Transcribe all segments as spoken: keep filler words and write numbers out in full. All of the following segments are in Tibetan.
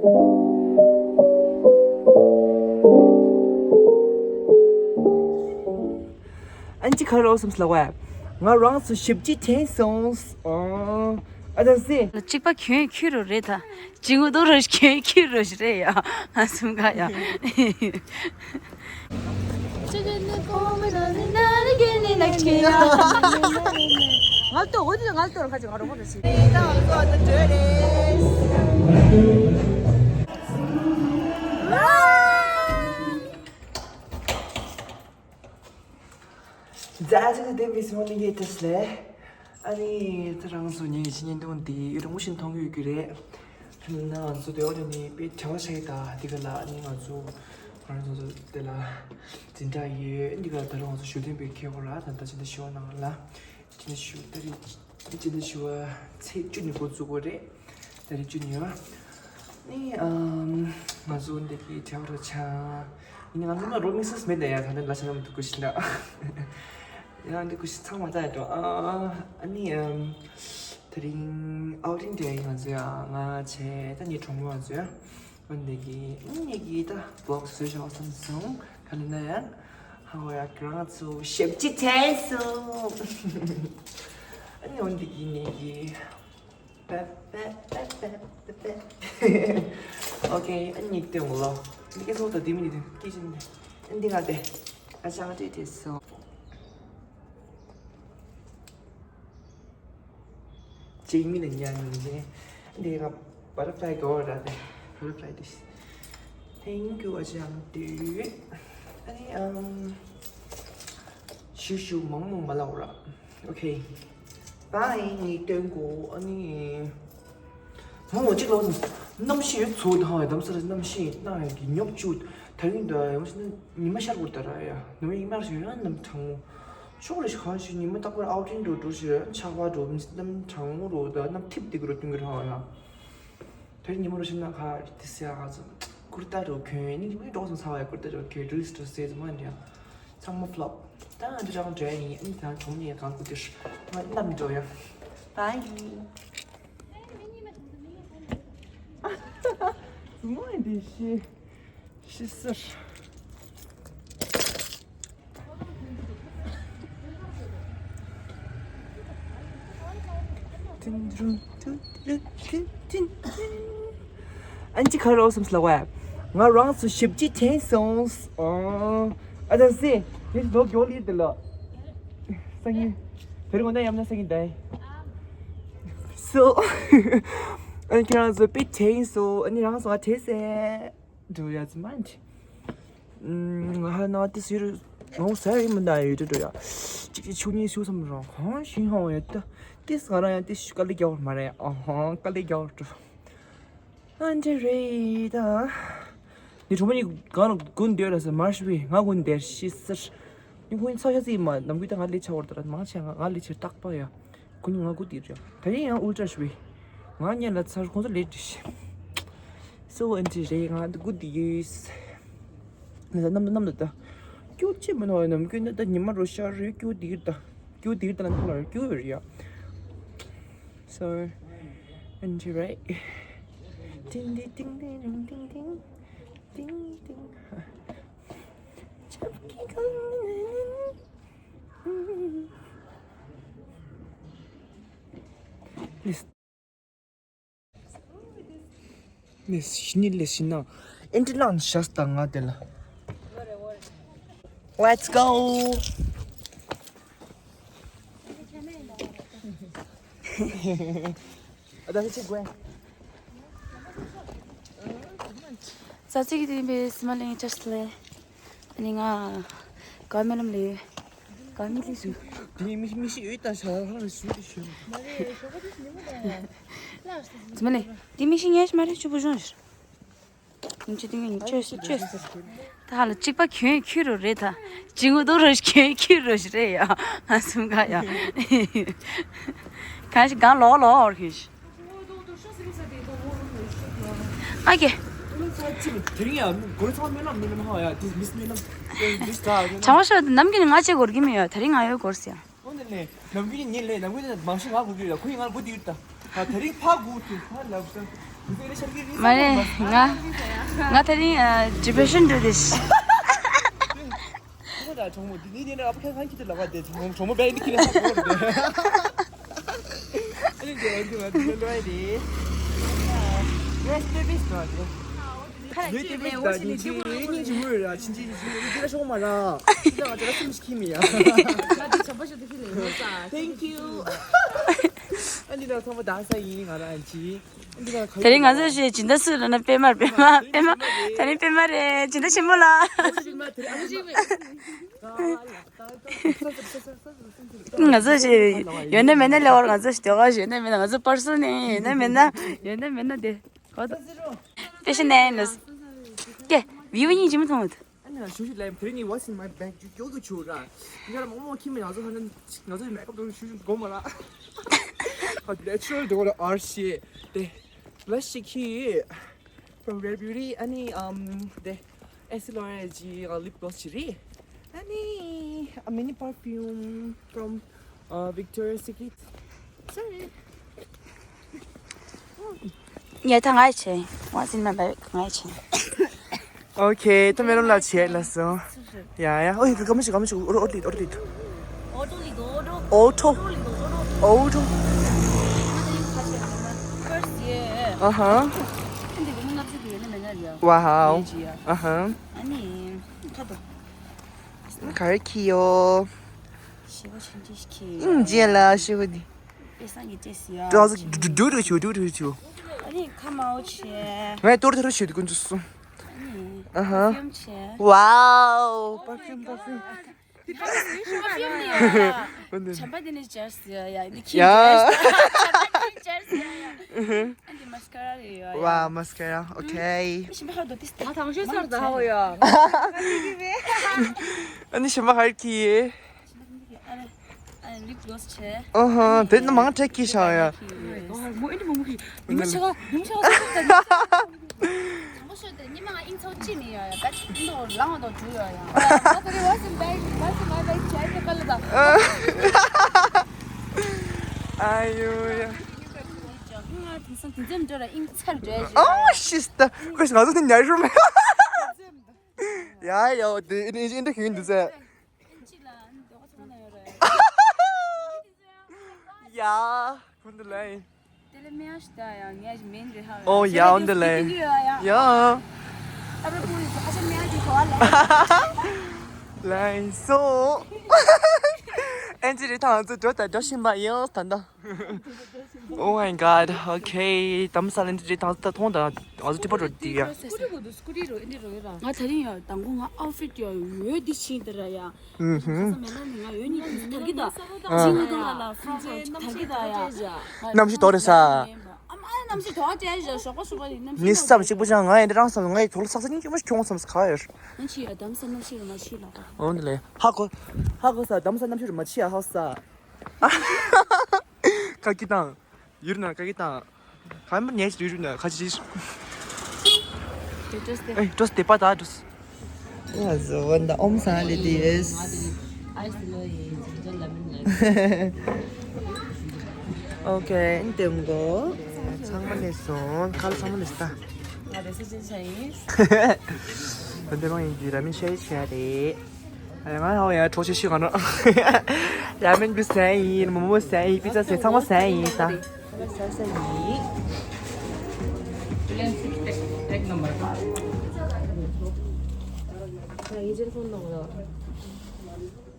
ཨན་ཅི་ཁ་རོག་སམ་སླ་བས། ང་རང་ཚོ་ཞབས་ཕྱི་དྲན་སོང་། ཨ་ད་སི། གཅིག་པ་གྱོན་ཁྱུ་རུ་རེད་ད། གཅིག་ངུ་དོ་རུ་གྱོན་ཁྱུ་རུ་རེད་ཡ། ང་སུམ་ག་ཡ། ང་ལྟོ་འོ་དེ་ང་ལྟོ་ར་ཁ་ཅིག་ང་རོགས་པ་རེད་ཟེར། ཛ་ཅིག་དེ་བི་སི་མོ་ནི་ཡེ་ཏེ་སི་ལེ། ཨ་ནི་ད་རང་ཚོ་ཉིན་ཞིག་བརྙན་ཐུང་འདི་ཡུན་རིང་པོ་ཞིག་མཐོང་གི་ཡོད་ཀྱི་རེད། ཡིན་ན་ང་ཚོ་དེ་འོག་ནས་ནི་དཔེ་བྲེལ་བ་ཆགས་ཀྱི་ད་འདི་ག་ལ་ཨ་ནི་ང་ཚོ་ང་རང་ཚོ་དེ་ལ་འཛིན་གྲྭ་ཡོད། འདི་ག་ལ་ད་རུང་ང་ཚོ་ཞུ་དོན་པའི་ཁེ་གོ་ར་ད་ལྟ་ཕྱི་ཟླ་བཞི་པ་ནང་ལ་ཕྱི་ཟླ་བཞི་པ་ད་རེས་ཕྱི་ཟླ་བཞི་པ་ཚེས་བཅུ་ནས་འགོ་བཙུགས་དགོས་རེད། ད་རེས་བཅུ་ནས་ཡོད། ནི་ཨམ་ང་ཚོ་འདི་གི་བྲེལ་བ་ཆགས། ཡིན་ནའང་ང་ཚོ་ན་རོ་མིག་སི་མེད་ན་ཡང་ད་ནི་ལ་ཆ་ན་མི་འདུག་གོ་ཤི་ན། ཡང་འདི་གོ་ཤི་ཚང་མ་ད་ཡ་འགྲོ། ཨ་ཨ་ནི་ཨམ་དེ་རིང་ཨའུ་ཊིང་དེ་ཡང་ང་ཚོ་ཡང་ང་བྱས་ད་ནི་གྲོགས་མོ་ང་ཚོ་ཡང་འོན་ཏེ་གི་ཨ་ནི་གི་ད་བོག་སི་བཟོས་ཤོག་བསམ་སོང་། ག་ལེ་ན་ཡང་ཧ་བ་ཡ་ཁྱེད་རང་ཚོ་ཞབས་ཕྱི་བྱས་སོང་། ཨ་ནི་འོན་ཏེ་གི་ནི་གི་ཨོ་ཁེ། ཨ་ནི་དེ་ངོ་ལོ། འདི་སྐད་སོང་ད་དེ་མི་ནི་དེ་སྐད་ཅིག་ནི། ཨ་འདི་ང་དེ། ཨ་ཅག་དེ་དེ་སོང་། ཅིག་མི་ནི་ཉན་མི་ནི། འདི་ང་བ་ཊར་ཕ་ལའི་གོ་ར་དེ། བ་ཊར་ཕ་ལའི་དེ། Thank you ཨ་ཅག་དེ། ཨ་ནི་ཨམ། ཞུ་ཞུ་མང་མང་མ་ལབ་ར། ཨོ་ཁེ། བའི། ངས་སྟོན་གོ་ཨ་ནི། ཧོ་གཅིག་ལོ། གནམ་གཤིས་ཚོ་དང་དམ་སར་གནམ་གཤིས་སྣང་ཡག་གི་ཉོབ་ཅུ། ད་རིང་ད་ཡང་ཉི་མ་ཤར་གོ་ད་ར་ཡ། ནམ་ཡིན་མར་ཞིག་ཡང་གནམ་གྲང་མོ། ཤོག་རེ་ཞིག་གང་ཞིག་ཉི་མ་རྟག་པར་ཨའུ་ཊིང་འགྲོ་འགྲོ་ཞིག་ཆར་པ་འགྲོ་གནམ་གྲང་མོ་རོ་ད་གནམ་འཐིབས་དེ་གི་རོ་ཐུང་གི་ར་ཡ། ད་རིང་ཉི་མ་རོ་ཞིག་ན་ཁ་དེ་སེ་ཨ་ཙམ། ཀུར་ཏ་རོ་གྱོན་ནི་ཉི་མ་འགྲོ་སོང་ཚ་བའི་ཀུར་ཏ་རོ་གྱོན་རུས་འགྲོ་སེ་ཙམ་མ་འདྲ། ཚང་མ་ཕ་ལོབ། ད་ང་འདི་རང་འདྲ་ཡིན། ཨ་ནི་ད་གྲོང་ནས་གང་དགོས་དེར་ང་གནམ་འགྲོ་ཡ། བའི། ངོ་འདི་ཤི་ཤི་སར། ཨན་ཅི་ཁ་རོག་སམ་སླ་བས། ང་རང་ཚོ་ཞབས་ཕྱི་དྲན་སོང་། ཨ་ད་སི། དེ་ལོ་མགྱོགས་ལི་དེ་ལ། སང་ཉིན། དེ་རིང་ངོ་ན་ཡམ་ན་སང་ཉིན་དེ། སོ། ཨ་ཁྱེད་རང་ཚོ་དཔེ་དྲན་སོང་། ཨ་ནི་རང་ཚོ་ང་དྲན་སེ། འགྲོ་ཡ་ཙི་མ་འདི། ང་ཧ་ན་ཏི་སི་རུ་ནོ་ས་ཡི་མི་འདའ་ཡོད་འགྲོ་ཡ། ཅིག་ཅིག་ཆུ་ཉིན་ཤུ་སམ་རང་གང་ཤིང་ཧང་ཡ་ཏ། ཏི་ས་ང་རང་ཡ་ཏི་ཤུ་ཀ་ལི་རྒྱག་མ་རེད། ཨ་ཧང་ཀ་ལི་རྒྱག་འགྲོ། ཨ་འདྲ་རེད་ད། ནི་གྲོགས་མོ་གཉིས་གང་ལ་དགུན་སྡོད་ལ་ས་མར་ཤི་བི་ང་དགུན་སྡོད་ཤི་སར། ནི་ཁོང་ཚོ་ཤ་ཚི་མ་ནམ་གུ་ད་ང་ལི་ཆ་བར་ད་ར་མང་ཆེ་ང་ང་ལི་ཆེ་རྟག་པ་ཡ། ཁོ་གཉིས་ང་དགུ་དེ་རེད། ད་ཡིན་ཡང་ཨུལ་ཏྲ་ཞུ་བས། ང་གཉིས་ལ་ཚར་ཁོང་ཚོ་ལས་འདྲི་ཤི། སོ་ཨན་ཏི་རེད། ང་དགུ་དེ་ཡོད། ང་ད་ནམ་དུ་ནམ་དུ་ད། སྐྱུ་ཅི་མི་ནོ་ནམ་སྐྱུ་ནི་ད་ཉི་མ་རོ་ཤར་རེད། སྐྱུ་དེ་ད། སྐྱུ་དེ་ད་ལ་ནི་ལ་སྐྱུ་རེད་ཡ། སོ་ཨན་ཏི་རེད། ཏིང་ཏིང་ཏིང་ཏིང་ཏིང་ཏིང་ཏིང་ཏིང་ཏིང་། ཆབ་ཀྱི་གང་། ནི་ཤི་ནི་ལེ་ཤི་ན་ཨེན་ཏི་ལང་ཤ་སྟ་ང་དེ་ལ། Let's go. ཨ་ད་ཧི་ཅི་གོ། ཙ་ཙི་གི་དེ་བས་སི་མ་ལེང་ཅར་སི་ལེ། ཨ་ནི་ང་ག་མེ་ལམ་ལེ། ག་མེ་ལེ་ཞུ། དེ་མི་མི་ཤི་ཡོད་ད་ཤ་ཧ་ལ་ཤུ་དེ་ཤུ། ཙི་མ་ལེ། དེ་མི་ཤི་ཉེ་ཤི་མ་རེད་ཆུ་བུ་གཞོན་ཤི། ཡིན་ཆུ་དེ་ངས་ཅོས་ཅོས། ད་ཧ་ལ་གཅིག་པ་གྱོན་ཁྱུ་རུ་རེད་ད། གཅིག་ངུ་དོ་རུ་གྱོན་ཁྱུ་རུ་རེད་ཡ། ང་སུམ་ག་ཡ། གང་ཞིག་གང་ལོག་ལོག་འོར་ཁྱོད་ཤི། ཨ་ཀེ། ཆང་བ་ཤོད་ནམ་གྱི་ནི་ང་ཅེ་གོར་གི་མི་ཡོད། ད་རིང་ང་ཡོད་གོར་སི་ཡ། ཨོ་ནི་ནི་ནམ་གྱི་ནི་ཉིན་ལས་ནམ་གྱི་ནི་མང་ཤི་ང་གོ་གི་ཡོད། ཁོ་ཡི་ང་གོ་དི་ཡོད་ད། ད་དེ་རིང་ཕ་གུ་དུ་ཕ་ལབ་ཀྱང་དུ་དེ་རིང་ཤར་གི་རིང་མ་རེད། ང་ང་དེ་རིང་ཨ་depression འགྲོ་དེ་ཤི། ཁོ་ད་གྲོང་མོ་དེ་ནི་དེ་ནི་ཨ་ཕ་ཁ་ཁ་ཁྱི་དེ་ལབ་པ་དེ་གྲོང་མོ་གྲོང་མོ་བས་ནི་ཁྱི་ནི་ཧ་གོ་རེད། ཨ་ནི་དེ་ཨ་འདི་ང་དེ་ལོ་ཨེ་རེད། Rest babies ནོ་དེ། ཁ་ལ་ཅི་ལས་ངོ་ཤི་ནི་ཅི་མོ་ལ་ཅི་ཅི་ཅི་ཅི་ཅི་ལ་ཤོག་མ་ར། ཅི་ལ་ང་ཅི་ལ་སུམ་ཤི་མི་ཡ། ང་དེ་ཆམ་པ་ཤོ་དེ་ཁི་ལས་ངོ་ས། Thank you། ཨ་ནི་ད་ཚང་མ་ད་ས་ཡིན་ང་ར་ཅི། ཨ་ནི་ད་ཁ་དེ་རིང་ང་ཚོ་ཞེས་སྦྱིན་བདག་སུ་རེད་ན་པད་མར་པད་མ་པད་མ། དེ་རིང་པད་མ་རེད། སྦྱིན་བདག་ཆེན་མོ་ལ། ཨ་ནི་ད་ང་ཚོ་ཞེས་ཡོད་ན་མེད་ན་ལེ་བར་ང་ཚོ་ཞེས་དེ་ག་ཞེས་ཡོད་ན་མེད་ན་ང་ཚོ་པར་སོན་ནས་ཡོད་ན་མེད་ན་ཡོད་ན་མེད་ན་དེ། ཧོ་ད། པེ་ཤ་ནན་ལོ། ཀྱེ། བིའུ་གཉིས་ཇི་མ་མཐོང་བ། ཨ་ནི་ཞུ་ཞུ་ལན་དེ་རིང་ངས་What's in my bag ཇུ་ཀྱོ་གི་ཆུ་ར། ང་ར་མོག་མོག་ཁྱིམ་མི་ང་ཚོ་ཧ་ན་ང་ཚོ་མེག་ཨབ་དུ་ཞུ་ཞུ་གོ་མ་ར། ཨ་natural དེ་གོ་ར་ཨར་ཤེ་དེ། blush ཁྱི། From Rare Beauty ཨ་ནི་um དེ། Estee Lauder གི་lip gloss ཅི་རེད། ཨ་ནི་a mini perfume from uh Victoria's Secret. Sorry. ཡ་ད་ང་ཡི་ཆེ། What's in my bag ང་ཡི་ཆེ། Okay ད་མེ་རོ་ལ་ཆེ་ལ་སོ། ཡ་ཡ་ཨོ་ཡི་ག་མ་ཞིག་ག་མ་ཞིག་ཨོ་ཏོ་ལི་ཨོ་ཏོ་ལི། ཨོ་ཏོ། ཨོ་ཏོ། ཨ་ཧ། Wow ཨ་ཧ། ག་རེ་ཁྱི་ཡོད། ཞེ་བ་ཆུང་ཆུང་ཞིག་ཁྱེར། ཨིན་ཇི་ལ་ཞེ་བ་འདི། དཔེ་བཟང་གི་ལྕེ་ཟེར་ཡ། ཏོག་ཙམ་ཌུ་ཌུ་ཌུ་ཞུ་ཌུ་ཌུ་ཞུ། ཨ་ནི་ཁ་མའོ་ཆེ། ངས་ཏོག་ཏོག་ཞུ་དུ་ཀུན་ཚོ་སུ། ཨ་ནི། ཨ་ཧ། པར་ཕིའུམ་ཆེ། Wow པར་ཕིའུམ་པར་ཕིའུམ། འདི་ཁ་ནས་ཞུ་ཤོག་ཨ་ཕིའུམ་ནི་ཡ། ཨ་ནི། བྱམས་པ་དེ་ནས་སྦྱར་ཟེར་ཡ་ཡ་འདི་ཁྱི་ཡ། སྦྱར། བྱམས་པ་དེ་ནས་སྦྱར་ཟེར་ཡ་ཡ། ཨ་འདི་མ་སི་ཀ་ར་རེད་ཡ་ཡ། Wow མ་སི་ཀ་ར། Okay ཨ་ནི་ཞིམ་པ་ཧར་དོ་ཏིས་ཏ། ང་དང་ཤོད་ཚར་ད་ཧོ་ཡ། ཨ་ནི་ཞིམ་པ་ཧར་ཁྱི། ཨ་ནི་ཨ་ནི་ལིབ་གློ་སི་བྱས། ཨ་ཧ། དེ་ནི་མང་དྲགས་ཀྱི་ཤ་ཡ། མོ་ཨེ་འདྲ་མང་མོ་གི། ཉི་མ་ཆེ་ག་ཉི་མ་ཆེ་ག་ཚོད་ཚོད་ད་ཉི་མ་ཆེ་ག། དང་པོ་ཤོད་དེ་ཉི་མ་ང་ཨིན་ཚོ་ཅི་མི་ཡ་ཡ། བེག་འདི་ལང་བ་དང་འགྲུལ་ཡ་ཡ། ང་ད་རེ་What's in bag What's in my bag བྱས་ཏེ་ཀ་ལ་ད། ཨ་ཡོ་ཡ། ང་དེང་སང་དེ་འཛེམ་འགྲོ་ར་ཨིན་ཚར་འགྲོ་ཡ་ཞིག་ཨོ་ཤིས་ད། ཁོས་ང་ཚོ་དེ་ཉར་རུ་མེད། ཡ་ཡ་དེ་ཨིན་ཨིན་དེ་ཁྱོད་འདི་ཚེ། ཡ། ཁོང་དུ་ལའི། ཨོ་ཡ་འོན་ཏེ་ལའི། ཡ། ལའི་སོ། ཨེན་ཅི་རི་ཐང་ཚོ་འགྲོ་དང་འགྲོ་བཞིན་པ་ཡིན་ད་ལྟ། Oh my god. Okay དམ་ས་ལན་ཏི་ཏང་ཏ་ཐོང་ད་ཨ་ཟུ་ཏི་པ་རོ་ཏི་ཡ། སྐུ་རི་གོ་དུ་སྐུ་རི་རོ་ཨིན་དི་རོ་ཡོད་ར། ང་ད་རིང་ཡ་དང་གོ་ང་ཨའུ་ཕིད་ཡ་ཡོད་འདི་ཕྱིན་དི་ར་ཡ། ཁ་ས་མེ་ལ་ནི་ང་ཡོད་ནི་ཐར་གི་ད། ཇི་ནི་གང་ལ་ལ་ཕུན་ཚོགས་ཐར་གི་ད་ཡ། གནམ་གཤིས་དོག་རེད་ས། ཨ་མ་ཨ་གནམ་གཤིས་དོག་ཅེས་ཞོག་ཞོག་པ་ནི་གནམ་གཤིས། ནི་བསམ་གཅིག་པུ་ཅང་ང་ཡི་འདི་རང་བསམ་ང་ཡི་དོག་ལ་ས་ས་ནི་ཅིག་པ་ཁྱོང་བསམ་ས་ག་ཡོད། ང་ཆི་ཡ་དམ་ས་གནམ་གཤིས་ར་མ་ཤི་ལ་ག། འོན་ལེ། ཧ་གོ། ཧ་གོ་ས་དམ་ས་གནམ་གཤིས་ར་མ་ཤི་ཡ་ཧ་ས། ཀ་ཀི་དང་། ཡུར་ན་ཀ་ཀི་དང་། གང་མ་ཉེས་ཡུར་ན་ཁ་ཅིག་ཨེ་ཏོས་ཏེ་པ་ད་ཏོས། ཡ་ཟོ་བན་ད་ཨོམ་ས་ལེ་དེས། ཨོ་ཁེ་ཨིན་ཏེ་མགོ། ཚང་མ་ལེ་སོང་། ཁ་ལ་ཚང་མ་ལེ་སྟ། ང་རེ་སི་ཅན་ཆ་ཡིན། བན་དེ་མང་ཡིན་གྱི་ར་མིན་ཤེ་ཤེ་རེད། ང་ཡང་ཡང་གྲོགས་ཆེ་ཤི་ག་ན། ར་མེན་གི་ཟན་ཡིན། མོ་མོ་ཟན་ཡིན། པི་ཙ་ཟན། ཚང་མ་ཟན་ཡིན་ད། ཟ་ཟ་ཡིན།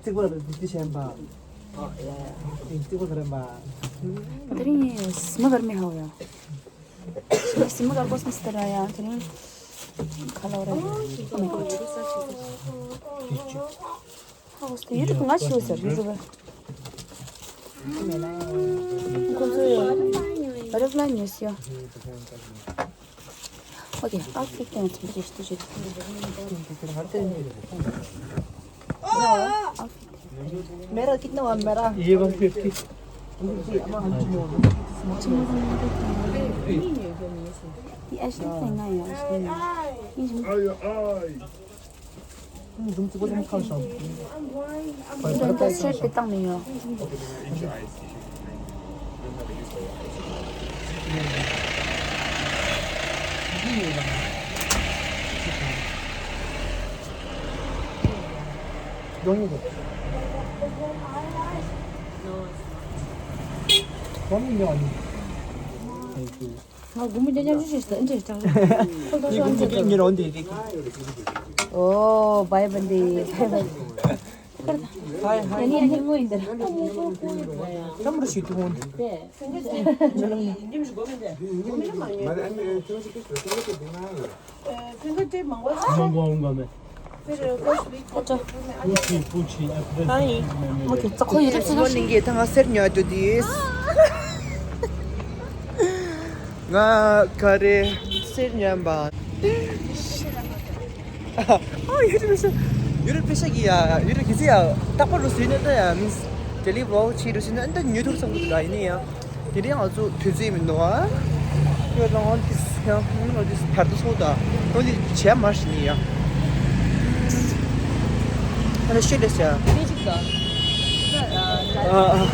རྩིག་པ་ལ་འདི་ཤན་པ། རྩིག་པ་ག་རེ་པ། དེ་རིང་ངས་སི་མ་གར་མི་ཧའོ་ཡ། ངས་སི་མ་གར་གོ་སི་མ་སི་ཏ་ར་ཡ། དེ་རིང་ཁ་ལོ་ར། Oh my god. ཧ་གོ་སྟེ་ཡུ་ཊུབ་ང་ཤི་བ་ཟེར་ཡུ་ཊུབ། ཁོ་ཚོ་ཡོད་རེབ་ལ་ཉོས་ཡོད། Okay outfit དང་ཚིག་རེ་ཞིག་ཞིག मेरा कितना हुआ मेरा? ये one fifty. ये ऐसे नहीं करना यार। Don't stress पे तंग नहीं हो। ང་དགོང་མོ་ཉལ་ཉལ་ཞིག་ཞིག་ཨེ་འདྲས་ཀྱང་རེད། ཁོ་ལྟ་ཤོག་ཨེ་འདྲས་ཀྱང་རེད། ཨོ་བྷའི་བྷན་དི། བྷའི་བྷན་དི། ཧའི་ཧའི། ཨ་ནི་ཨ་ནི་ངོ་ཡིན་ད། ཀམ་རུ་ཤི་ཏུ་ཧོན། མང་པོ་འོང་ག་མེད། ཧའི། ཨོ་ཁེ། ཙོག་ཁོ་ཡུ་ཊུབ་ཆེ་ནལ་ལིང་གི་ད་ང་གསེར་ཉོ་ཡ་འགྲོ་དུས། ང་ག་རེ་གསེར་ཉོ་ཡ་འབའ། ཨ་ཡུ་ཊུབ་པེ་ཤ། ཡུ་ཊུབ་པེ་ཤ་གི་ཡ། ཡུ་ཊུབ་གི་ཚི་ཡ། རྟག་པར་རུ་སུ་ཡིན་ན་ད་ཡ། མིན་སི་ཌེ་ལི་བི་ལོག་བྱེད་རུ་སུ་ཡིན་ན་ཨ་ད་ཉོ་ཐུབ་བསམ་གི་འདུག་ད་ཡིན་ན་ཡ། དེ་རིང་ང་ཚོ་དུས་ཚོད་མི་འདུག་ཨ། ཡོད་ལ་ང་འདི་ཡང་ང་འདི་བར་དུ་སོང་ད། ང་འདི་བྱས་མ་ཤི་ནི་ཡ། ཨ་ལ་ཤི་ལེ་ཤ། མི་ཅིག་ད། ཨ་ཨ།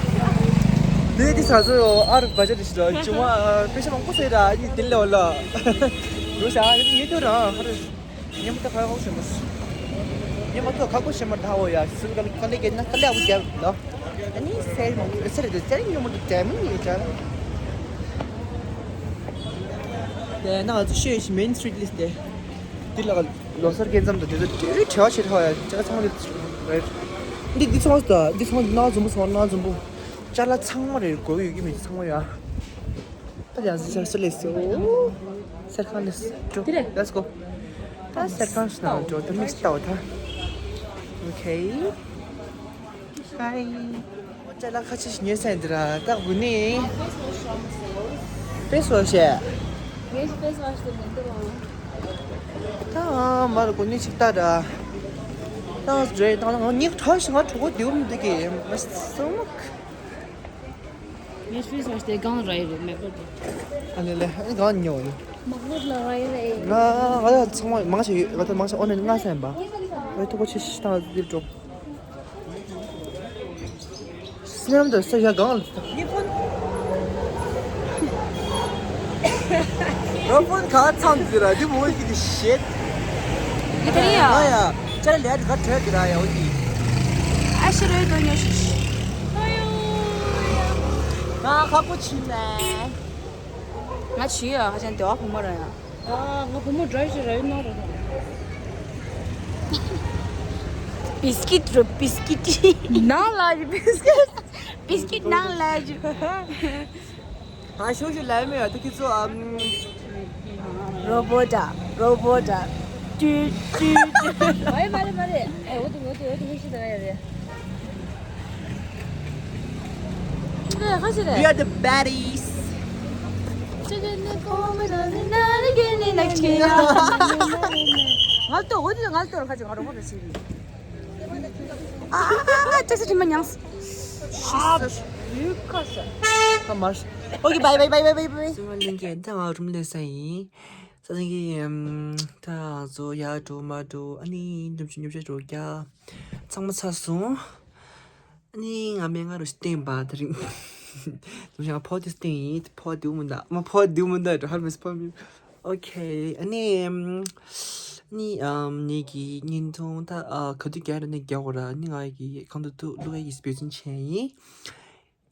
དེ་དེ་ས་ཚོ་ཨ་རུ་བ་ཇ་དེ་ཤི་ད་ཅུང་ཨ་པེ་ཤ་མང་པོ་ཟེར་ར་ཨ་ནི་དེ་ལ་ལ། ཡོད་ཤ་ཨ་ཡོད་དུ་ར་ཧ་རུ། ཉི་མ་ཐག་ཁ་ཁོག་ཞེ་མ། ཉི་མ་ཐག་ཁ་ཁོག་ཞེ་མ་ཐག་འོ་ཡ། སུ་ག་ལ་ག་ལེ་གེ་ན་ག་ལེ་ཨུ་རྒྱབ་ལ། ཨ་ནི་སེར་མོ་སེར་དེ་སེར་ཉི་མ་དུ་དྲན་མི་ཡོད་ཅག་དེ་ན་ང་ཚོ་ཤོད་ཤི་མེན་སི་ཊི་རིཊ་ལིས་དེ། འདི་ལ་ལོ་སར་སྐལ་མཚམས་དང་དེ་ཚོ་དེ་རིགས་བྲེལ་བ་ཆེ་ཐག་ཡ་ཅག་ཚང་མ་དེ་རེད། འདི་འདི་ཚོང་ད་འདི་ཚོང་ན་འཛོམས་པོ་ཚོང་ན་འཛོམས་པོ། ཅ་ལག་ཚང་མ་རེད། གོ་ཡོད་ཀྱི་མེད་ཀྱི་ཚང་མ་ཡ། ད་ཡང་ཟི་ཆར་སི་ལེ་སི། ཨོ། སེར་ཁང་ལེ་སི། འགྲོ། དེ་རེད། Let's go. ད་སེར་ཁང་ཞིག་ནང་འགྲོ། ད་མིག་ལྟ་བ་ད། Okay. Hi. ཅ་ལག་ཁ་ཤས་ཤིག་ཉོས་ཟིན་འདི་ར་ད་དགོས་ནི། ཕེ་སི་ཝ་ཤི། ངས་ཕེ་སི་ཝ་ཤི་དེ་མི་འདུག་ད་མར་དགོས་ནི་ཅིག་ལྟ་ར། ད་རེད་ད་ང་ཉིག་ཁྲ་ཞིག་ང་གྲོད་ཁོག་དེའུ་མི་འདུག་གི། My stomach. ངས་ཕེ་སི་ཝ་ཤི་དེ་གང་ར་ཡི་རེད་མེད་པར་དེ། ཨ་ལེ་ལེ་ཨ་གང་ཉོ་ཡི། མག་མོག་ལ་ར་ཡི་རེད། ང་ང་ལ་ཚང་མ་མང་ཆེ་ཡོད། ང་ད་མང་ཆེ་ཨོ་ནེ་ལྔ་ཟིན་པ། ཨོ་ཐུག་པ་ཆེ་ཤི་ཐང་འདིར་འགྲོ། སེམས་དུ་ས་ཡ་གང་ལ། རོ་ཕོན་ག་ཚང་ཟེར་ར་འདི་མོ་ཡི་གི་ཤེད། ཡི་དེ་ཡ། ང་ཡ་ཅར་ལེ་ག་བྲལ་གི་ར་ཡ་འོ་དི། ཨ་ཤི་རོའི་དོན་ཉོ་ཤི་ཤི། ང་ཁ་ཁོ་ཆི་ནས། ང་ཆི་ཡ་ཧ་ཅང་དེ་བ་ཕོ་མོ་ར་ཡ། ཨ་ང་ཕོ་མོ་འདྲ་ཞིག་ར་ཡོད་ན་ར། བིས་ཀིད་ར་བིས་ཀིད། ནང་ལ་ཡི་བིས་ཀིད། བིས་ཀིད་ནང་ལ་ཡི། ཧ་ཤོ་ཤོ་ལ་མེ་ཡ་ཏུ་ཁི་ཚོ་ཨམ། རོ་བོ་ཊ། རོ་བོ་ཊ། ཏུ་ཏུ་ཏུ། མ་རེད་མ་རེད་མ་རེད། ཨེ་འོ་དུ་འོ་དུ་འོ་དུ་ཧི་ཤི་ད་ཡ་རེད། ཨེ་ཁ་ཤི་རེད། We are the baddies. ཅི་གི་ནི་ཀོ་མི་ར་ནི་ན་རི་གི་ནི་ནག་ཅི་ཡ། ང་ལྟོ་འོ་དུ་ང་ལྟོ་ར་ཁ་ཅི་ང་རོ་བོ་ཊ་ཤི་རེད། ཨ་ཨ་ཨ་ཨ་ཅག་ས་ཁྲིམས་མ་མྱངས། ཤི་སོ། ཡུལ་ཁ་ས། ཨ་མར། Okay, bye bye bye bye bye bye. སུ་མ་ལིང་གི་ད་ང་རུམ་ལས་ས་ཡིན། ས་ལིང་གི་ཨམ། ད་ང་ཚོ་ཡར་འགྲོ་མར་འགྲོ་ཨ་ནི་འདུམ་ཆུ་ཉོབ་ཆ་འགྲོ་རྒྱ། ཚང་མ་ཚར་སོང་། ཨ་ནི་ང་མེ་ང་རུ་སྟེང་པ་དེ་རིང་། འདུམ་ཆུ་ང་ཕོ་དེ་སྟེང་ཡིན་ཕོ་དེ་འུ་མི་འདའ་མ་ཕོ་དེ་འུ་མི་འདའ་འགྲོ་ཧར་མེ་སི་ཕོ་མི། Okay, ཨ་ནི་ཨམ། ཨ་ནི་ཨམ། ངེད་ཀྱི་བརྙན་ཐུང་ད་ཨ་ག་དུས་རྒྱག་ར་ནས་རྒྱག་གོ་ར་ཨ་ནི་ང་གི་གང་དུ་ཐུག་བླུག་ཡ་གི་སྤེ་ཚུན་ཆེན་ཡིན།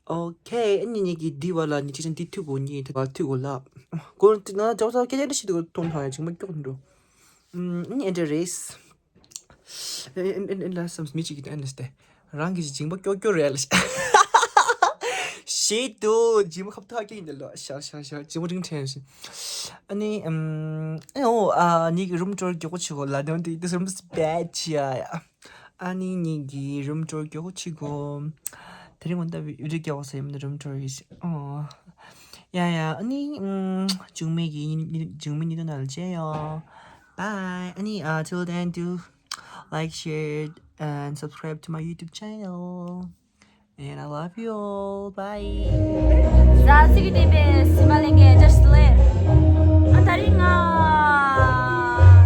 Okay, ཨ་ནི་ངེད་ཀྱི་འདི་བ་ལ་ནི་ཅི་ཅང་འདི་ཐུག་གོ་ནི་ད་བ་ཐུག་གོ་ལ། གོ་ན་ཅོག་ཙག་སྐད་ཆ་འདྲ་ཞིག་འདུག་གཏོང་ཐང་ཡ་ཅིག་མ་སྐྱོག་འགྲོ། ཨམ། ཨ་ནི་ཨེ་འདྲ་རེད། ཨེ་ཨེ་ཨེ་ལ་སམ་མི་གཅིག་གིས་ཨེ་ལ་སྟེ། རང་གི་འཇིང་པ་ཀྱོག་ཀྱོག་རེད་ལ། ཞེས་དུ་འཇིང་པ་ཁབ་ཐག་ཀྱི་ཡིན་ལ་ཤ་ཤ་ཤ་འཇིང་པ་རིང་ཕྲན་ཞིང་། ཨ་ནི་ཨམ། ཨེ་ཨོ་ཨ་ནི་གི་རུམ་ཊོར་མགྱོགས་པོ་བྱེད་གོ་ལ་དོན་དེ་དུས་རུམ་སི་བེད་ཅི་ཡ་ཡ། ཨ་ནི་ངེད་ཀྱི་རུམ་ཊོར་མགྱོགས་པོ་བྱེད་གོ། དེ་རིང་ང་ད་བི་ཌིའོ་རྒྱག་གོ་ས་ཡིན་ན་རུམ་ཊོར་ཡིན་ཞིག་ཨོ། ཡ་ཡ་ཨ་ནི་ཨམ། མཇུག་མའི་གི་མཇུག་མའི་ཉིན་ཐོ་ནང་ལ་མཇལ་ཡོང་། Bye. ཨ་ནི་ཨ་till then do like, share and subscribe to my YouTube channel. And I love you all. Bye. ཟ་སི་གི་དེ་བས་སི་མ་ལེན་གེ་just ལེ། ཨ་ད་རིང་ང་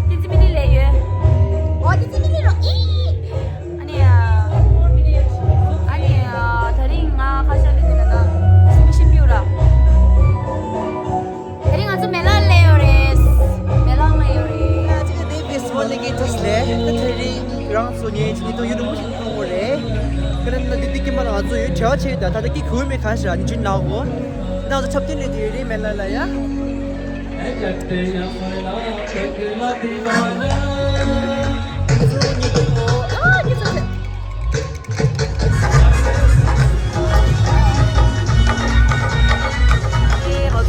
ཏི་ཙི་མི་ནི་ལེ་ཡོད། ཨོ་ཏི་ཙི་མི་ནི་རོ་ཨི། ཨ་ནི་ཨ་ནི་ཨ་ད་རིང་ང་ཁ་ཤ་ལི་དེ་ན་ད་སི་མི་ཤི་པིའུ་ར། ཉིས་སྟོང་ཡུ་རུ་མོ་ཞིག་མཐོང་གོ་རེད། ཁ་ལན་ན་འདི་འདི་ཀི་མ་ལ་ང་ཚོ་ཡོད་བྲེལ་བ་ཆེ་ཡོད། ད་ད་ལྟ་ཀི་གུ་མེད་གང་ཞིག་ཉིན་ཆུན་ནག་གོ། ད་ང་ཚོ་ཆབ་ཏིན་ལས་དེ་ཡོད་རེད་མེ་ལ་ལ་ཡ། ང་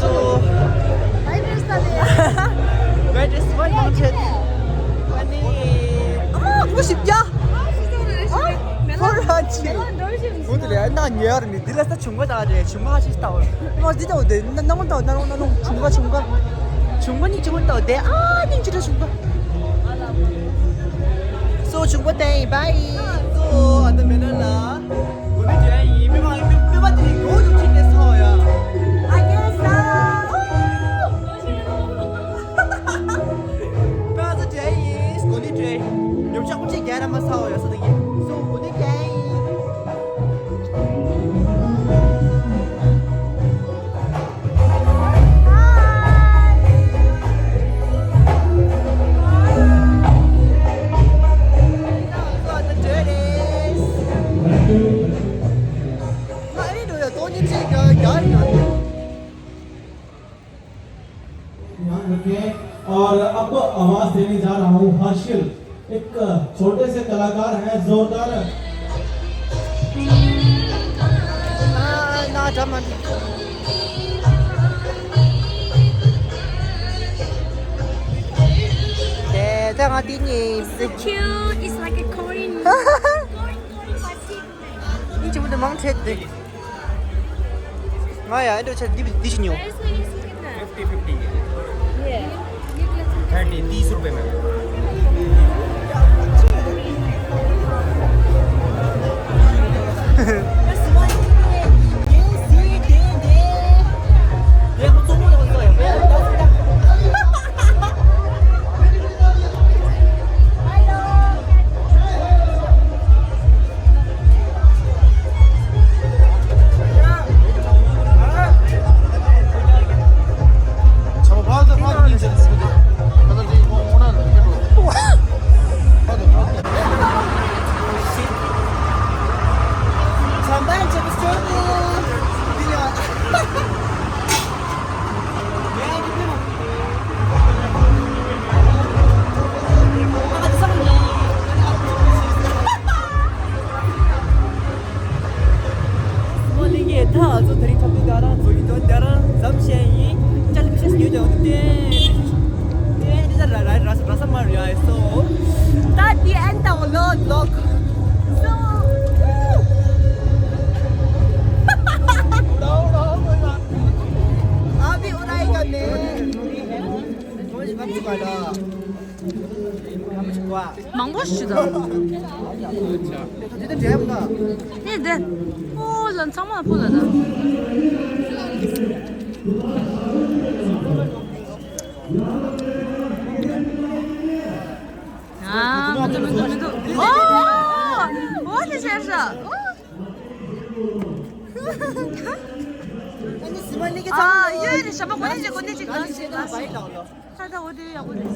ཚོ་ཝེ་ཏྲེས་ཝེ་ཏྲེས་ཨ་ནི་ཨ་མ་ཁུ་ཞིབ་རྒྱ། ཨ་ཁོ་རང་ཅི། ཁོ་དེ་ལས་ན་ཉེ་བར་མི་འདི་ལ་ས་བྱུང་བ་དང་རེད། བྱུང་བ་ཧ་ཅིག་ལྟ་བར་མ་འདི་ལྟ་བུ་དེ་ན་ནང་ལྟ་བུ་ན་ནང་ན་ནང་བྱུང་བ་བྱུང་བ་བྱུང་བ་ནི་བྱུང་བ་ལྟ་བུ་དེ་ཨ་ནི་ཅི་འདྲ་བྱུང་བ། སོ་བྱུང་བ་དེ་ཡིན་པ་ཡིན། སོ་ཨ་ད་མེ་ན་ལ་འོ་ནི་དེ་ཡིན་མི་མང་ཡིན་མི་མི་མ་དེ་ཡོད་ཡོད་ཁྱི་དེ་ས་ཡ། ཨ་ཀྱེ་ས། པ་ཚ་དེ་ཡིན་སྒོ་ནི་དེ་ཡོད་ཅག་ཁྱི་རྒྱ་ར་མ་ས་ཡ་ས་དེ་ཡིན། སོ་འོ་ནི་དེ་ཡིན། ध्यान रखें। और अब आवाज देने जा रहा हूँ हर्षिल। एक छोटे से कलाकार हैं, जोरदार। It's so cute. It's like a coin. Coin, coin, but it's ང་ཡ་ཨེ་འགྲོ་ཆ་འདི་འདི་ཞིག་ཉོ། Fifty fifty. Yeah. Thirty, तीस रुपए में। ཨོ་ལི་གེ་ད་ང་ཚོ་དེ་རིང་ཐོབ་དུས་ད་རང་ཚོ་ཡིན་དོན་དེ་རང་ཙམ་བཤད་ཡིན། ཅ་ལི་མི་ཤེས་ཉོས་ཀྱང་འདུག་སྟེ། དེ་འདི་ད་ར་ར་ར་ས་མ་རེད་ཨེ་སོ། ད་དེ་ཨན་ད་འོ་ལོག་ལོག་ཨ་བི་ཨོ་ར་ཡི་ག་ནེ། མང་པོ་ཞིག་ད། ཨེ་དེ། ཨོ་ལ་ཚང་མ་ཕུ་ལ་ད། ཨ་མི་འདུག་མི་འདུག་མི་འདུག་ཨོ། ཨོ་དེ་བྱས་ཤག་ཨོ། ཨ་ཡོད་རེད། ཞབས་པ་གོ་ནས་ཅིག་གོ་ནས་ཅིག་ལ་ཞིག་ལ་ཞིག་ད་ད་འོ་དེ་ཡག་པོ་རེད།